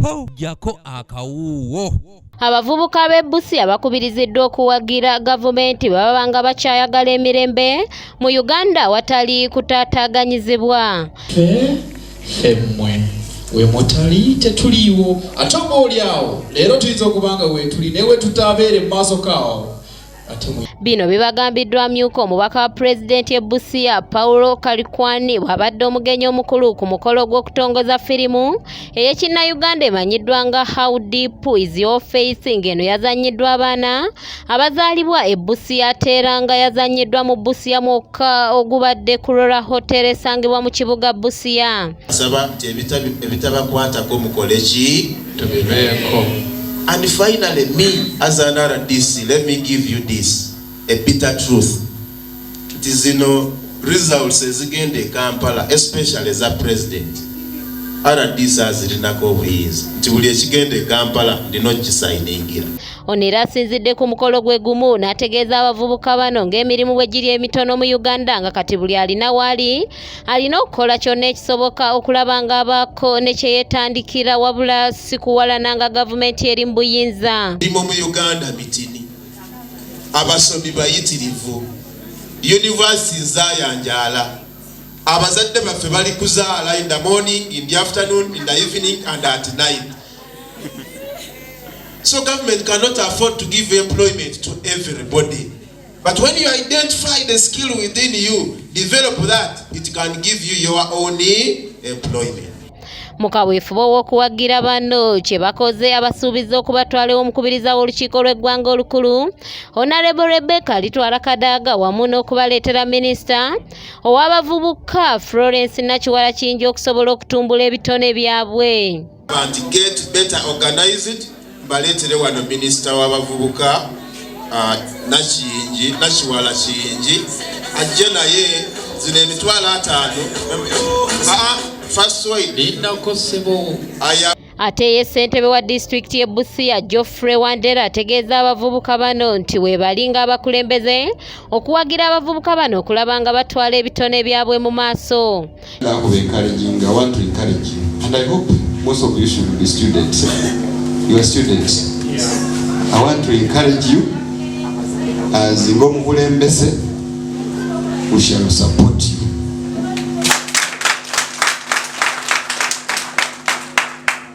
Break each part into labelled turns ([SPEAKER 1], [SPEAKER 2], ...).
[SPEAKER 1] Ho, ggyako akawuuwo.
[SPEAKER 2] Abavubuka b'e Busia bakubiriziddwa okuwagira gavumenti bwe baba nga bakyayagala emirembe mu Uganda awatali kutaataaganyizibwa.
[SPEAKER 3] Ffe ffe mmwe we mutali tetuliiwo, ate oba oli awo leero tuyinza okuba nga weetuli naye we tutaabeere mu maaso kaawo ate mwe.
[SPEAKER 2] Bino bibagambiddwa amyuka omubaka wa pulezidenti e Busia, Paulo Kalikwani, bw'abadde omugenyi omukulu ku mukolo gw'okutongoza firimu ey'Ekinnayuganda emanyiddwa nga How Deep Is Your Faith, ng'eno yazannyiddwa abaana abazaalibwa e Busia ate era nga yazannyiddwa mu Busia mwokka ogubadde ku Rora Hotel esangibwa mu kibuga Busia.
[SPEAKER 4] Nsaba nti ebitabakwatako mukole ki?
[SPEAKER 3] Tubiveeko.
[SPEAKER 4] And finally, me as an RDC, let me give you this, a bitter truth. Nti zino results ezigenda e Kampala, especially eza president, RDC azirinako obuyinza. Nti buli ekigenda e Kampala ndina okukisayiningira.
[SPEAKER 2] Ono era asinzidde ku mukolo gwe gumu n'ategeeza abavubuka bano ng'emirimu bwe giri emitono mu Uganda, nga kati buli alina waali alina okukola kyonna ekisoboka okulaba ng'abaako ne kye yeetandikira, wabula si kuwalana nga gavumenti eri mu buyinza.
[SPEAKER 4] Emirimu mu Uganda mitini, abasomi bayitirivu, university zayanjaala, abazadde baffe bali kuzaala in the morning, in the afternoon, in the evening and at night. So government cannot afford to give employment to everybody. But when you identify the skill within you, develop that, it can give you your own employment.
[SPEAKER 2] Mu kaweefube ow'okuwagira bano kye bakoze, abasuubiza okubatwala ew'omukubiriza w'olukiiko lw'eggwanga olukulu, Honorable Rebecca Alitwala Kadaga, wamu n'okubaleetera minisita ow'abavubuka Florence Nakiwala Kiyingi okusobola okutumbula ebitone byabwe.
[SPEAKER 4] Nti get better organized, mbaleetere wano minisita w'abavubuka Nakiyingi, Nakiwala Kiyingi, ajje naye zino 50,000. First wait.
[SPEAKER 3] Lindako ssebo.
[SPEAKER 4] Aya.
[SPEAKER 2] Ate ye ssentebe wa disitulikiti y'e Busia, Geoffrey Wandera, ategeeza abavubuka bano nti weebali ng'abakulembeze okuwagira abavubuka bano okulaba nga batwala ebitone byabwe mu maaso.
[SPEAKER 5] Of encouraging, I want to encourage you, and I hope most of you should be students. You are students. Yeah. I want to encourage you as ng'omukulembeze, we shall support you.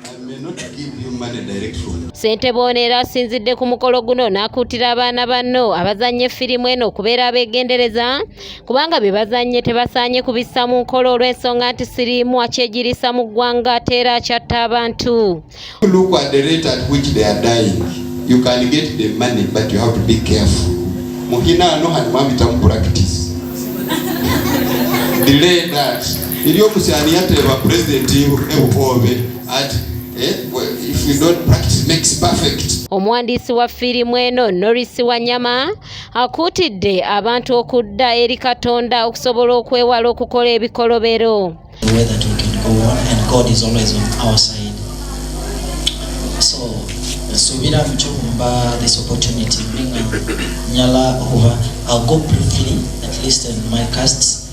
[SPEAKER 5] I may not give you money direct from
[SPEAKER 2] Ssentebe ono era asinzidde ku mukolo guno n'akuutira abaana banno abazannye firimu eno okubeera abeegendereza, kubanga bye bazannye tebasaanye kubissa mu nkola olw'ensonga nti siriimu akyegiriisa mu ggwanga ate era akyatta abantu.
[SPEAKER 5] Look at the rate at which they are dying. You can get the money, but you have to be careful. Muhina ano hano mwabita mu practice. Delay that. Eri omusyani yateeba president ebuhobe ati well, if you don't practice makes perfect.
[SPEAKER 2] Omuwandiisi wa firimu eno Norris Wanyama akuutidde abantu okudda eri Katonda okusobola okwewala okukola ebikolobero.
[SPEAKER 6] The way that we can go on, and God is always on our side. So subira mchumba this opportunity bring nyala over. I'll go briefly, at least in my casts.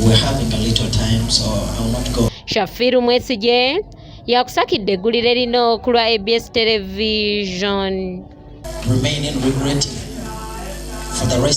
[SPEAKER 6] We're having a little time, so I will not go.
[SPEAKER 2] Shafiru Mwesigye yakusakidde eggulire lino ku lwa ABS Television.
[SPEAKER 6] Remaining regretting for the rest.